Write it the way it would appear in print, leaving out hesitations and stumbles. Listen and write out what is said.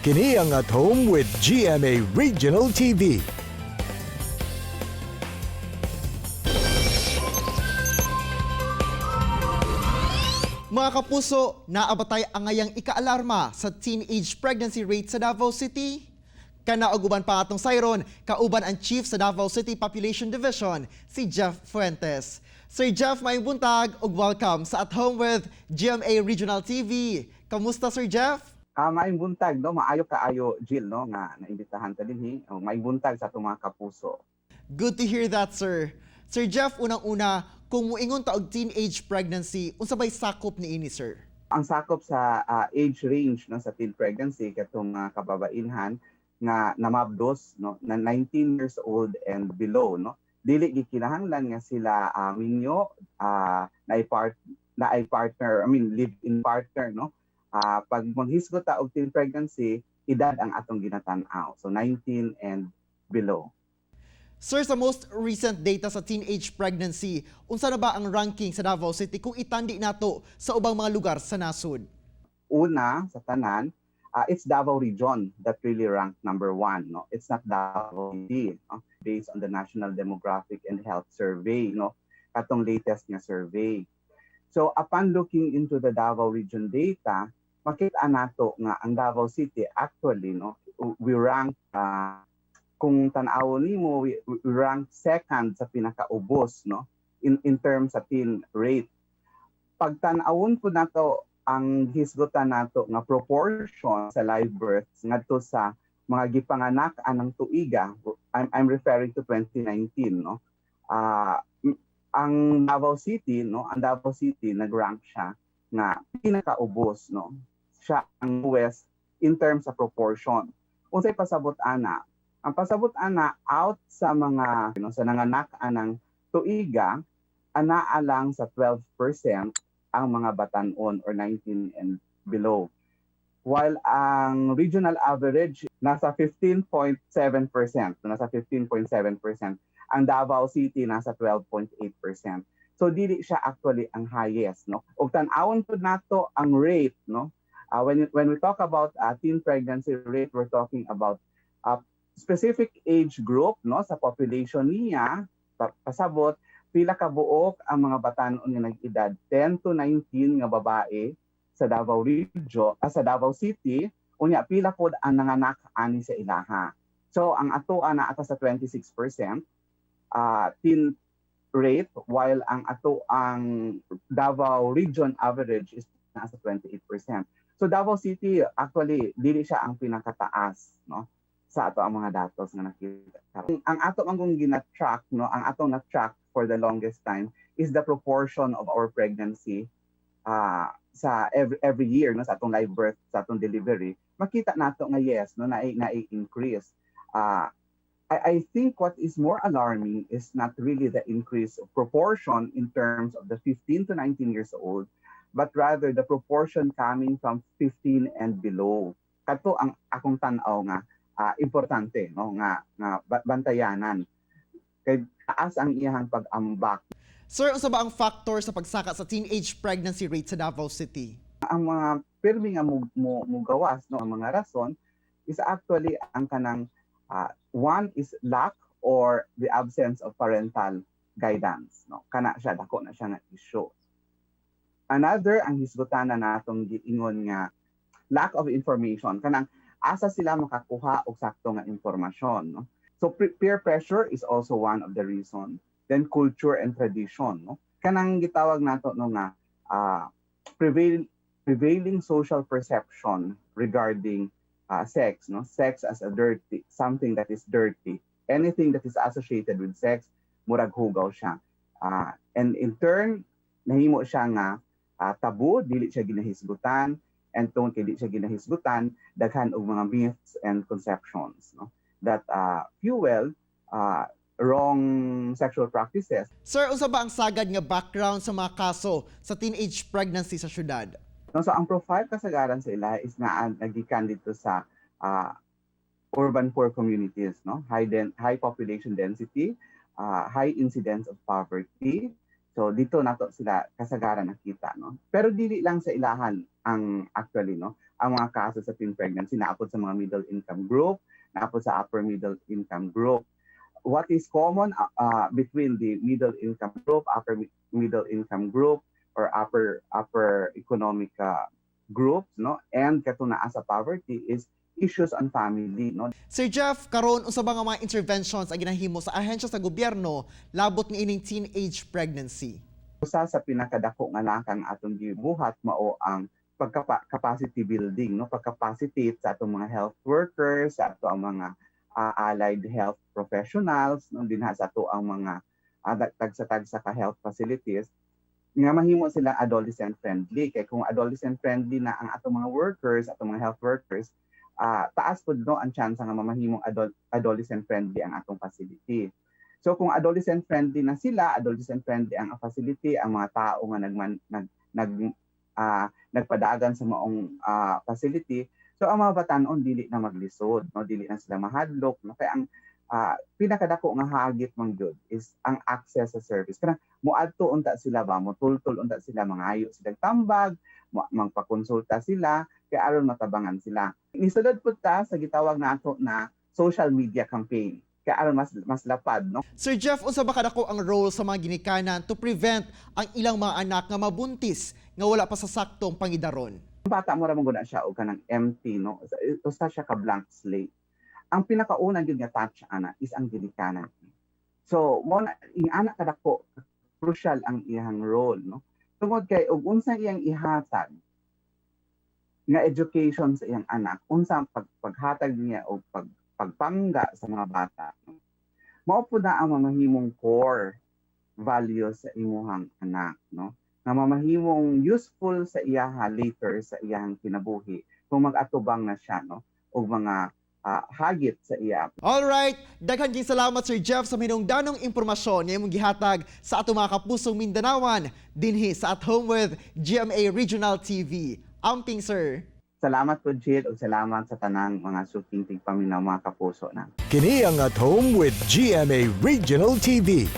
Kini ang At Home with GMA Regional TV. Mga kapuso, naabatay ang ngayang ikaalarma sa teenage pregnancy rate sa Davao City. Kanauguban pa atong sayron, kauban ang Chief sa Davao City Population Division, si Jeff Fuentes. Sir Jeff, maayong buntag ug welcome sa At Home with GMA Regional TV. Kamusta, Sir Jeff? Maayong buntag, no? Maayo kaayo, Jill, no, nga naimbitahan ta dinhi. Oh, maayong buntag sa atong mga kapuso. Good to hear that, sir. Sir Jeff, unang-una, kung muingon ta og teenage pregnancy, unsa bay sakop niini, sir? Ang sakop sa age range, no, sa teen pregnancy katong mga kababainhan nga namabdos, no, na 19 years old and below, no. Dili gikinahanglan nga sila minyo, naay partner, I mean, live in partner, no. Pag maghisgot ta og teen pregnancy, edad ang atong ginatan-aw. So 19 and below. Sir, sa most recent data sa teenage pregnancy, unsa na ba ang ranking sa Davao City kung itandi nato sa ubang mga lugar sa nasod? Una sa tanan, it's Davao Region that really ranked number one. No, it's not Davao City, no? Based on the National Demographic and Health Survey, no, katong latest nga survey. So upon looking into the Davao Region data, makita nato nga ang Davao City actually, no, we rank, kung tan-awon nimo, we rank second sa pinakaubos, no, in terms sa teen rate. Pag tan-awon po nato ang hisgutan nato nga proportion sa live births ngadto sa mga gipanganak anang tuiga, I'm referring to 2019, no, ang Davao City, no, ang Davao City nag-rank siya nga pinakaubos, no, siya ang lowest in terms of proportion. Unsay pasabot ana? Ang pasabot ana, out sa mga, sa nanganak anang tuiga, anaa lang sa 12% ang mga batanon or 19 and below. While ang regional average nasa 15.7%, nasa 15.7%. Ang Davao City nasa 12.8%. So dili siya actually ang highest, no. Ug tan-awon pud nato ang rate, no. When we talk about teen pregnancy rate, we're talking about specific age group, no, sa population niya. Pasabot pila ka buok ang mga batanon nga nag-edad 10 to 19 nga babae sa Davao Region, sa Davao City, unya pila pod ang nanganak ani sa ilaha. So ang ato ana ata sa 26% teen rate, while ang ato ang Davao Region average is nasa 28%. So Davao City actually dili siya ang pinakataas, no, sa ato ang mga datos nga nakita. Ang ato ang kung gina-track, no, ang atong na-track for the longest time is the proportion of our pregnancy sa every year, no, sa atong live birth, sa atong delivery. Makita nato nga yes, no, na increase. I think what is more alarming is not really the increase of proportion in terms of the 15 to 19 years old, but rather the proportion coming from 15 and below. Kato ang akong tan-aw nga importante, no, nga bantayanan kay taas ang iyang pag-ambak. Sir, unsa ba ang factor sa pagsaka sa teenage pregnancy rate sa Davao City? Ang mga pirmi nga mo gawas, no, ang mga rason is actually ang kanang one is lack or the absence of parental guidance, no. Kana siya, dako na siya nga issue. Another ang hisgutan na natong giingon nga lack of information, kanang asa sila makakuha og sakto nga impormasyon, no. So peer pressure is also one of the reason. Then culture and tradition, no, kanang gitawag nato, no, nga prevailing social perception regarding sex, no, sex as a dirty, something that is dirty. Anything that is associated with sex, murag hugaw siya, and in turn nahimo siya nga taboo, dili siya ginahisgutan, and tungod kay di siya ginahisgutan, daghan og mga myths and conceptions, no, that fuel wrong sexual practices. Sir, unsa ba ang sagad nga background sa mga kaso sa teenage pregnancy sa syudad? No, so ang profile kasagaran sa ila is na nagikan dito sa urban poor communities, no? High population density, high incidence of poverty. So dito nato sila kasagaran nakita, no. Pero dili lang sa ilahan ang actually, no. Ang mga kaso sa teen pregnancy naa pod sa mga middle income group, naa pod sa upper middle income group. What is common between the middle income group, upper middle income group, or upper upper economic groups, no, and kato naa sa poverty is issues on family, no? Sir Jeff, karon unsa ba nga mga interventions ang ginahimo sa ahensya sa gobyerno labot niining teenage pregnancy? Usa sa pinakadako nga lakang atong gibuhat mao ang pagka-capacity building, no, pagcapacitate sa atong mga health workers, sa ato ang mga allied health professionals, no, dinha sa ato ang mga tagsa-tagsa ka health facilities nga mahimo sila adolescent friendly. Kay kung adolescent friendly na ang atong mga workers, atong mga health workers, taas pud, no, ang chance nga mamahimong adolescent friendly ang atong facility. So kung adolescent friendly na sila, adolescent friendly ang facility, ang mga tao nga nagman, nag nag nagpadagan sa maong facility, so ang mga batanon dili na maglisod, no, dili na sila mahadlok, no, kay ang pinakadako nga hagit man gyud is ang access sa service. Kanang moadto unta sila ba, motultol unta sila, mangayo sila tambag, mangpakonsulta sila kay aron matabangan sila. Nisulod pud ta sa gitawag nato na social media campaign kay aron mas mas lapad, no. Sir Jeff, unsa ba kadako ang role sa mga ginikanan to prevent ang ilang mga anak nga mabuntis nga wala pa sa saktong pangidaron? Ang bata mo ra man gud na siya og kanang empty, no, usa siya ka blank slate. Ang pinakauna gyud nga touch ana is ang ginikanan. So mo na ing-ana kadako crucial ang iyang role, no, tungod kay og unsa iyang ihatag nga education sa iyang anak, unsa ang paghatag niya og pagpangga sa mga bata, no? Mao pud na ang mamahimong core values sa imuhang anak, no, nga mamahimong useful sa iyaha later sa iyahang kinabuhi kung mag-atubang na siya, no, og mga hagit sa iya. Alright, daghan kayong salamat, Sir Jeff, sa hinungdanong impormasyon nga imong gihatag sa atong mga kapusong Mindanaoan dinhi sa At Home with GMA Regional TV. Amping, sir. Salamat po, Jill, ug salamat sa tanang mga suking tigpaminaw, mga kapuso na. Kini ang At Home with GMA Regional TV.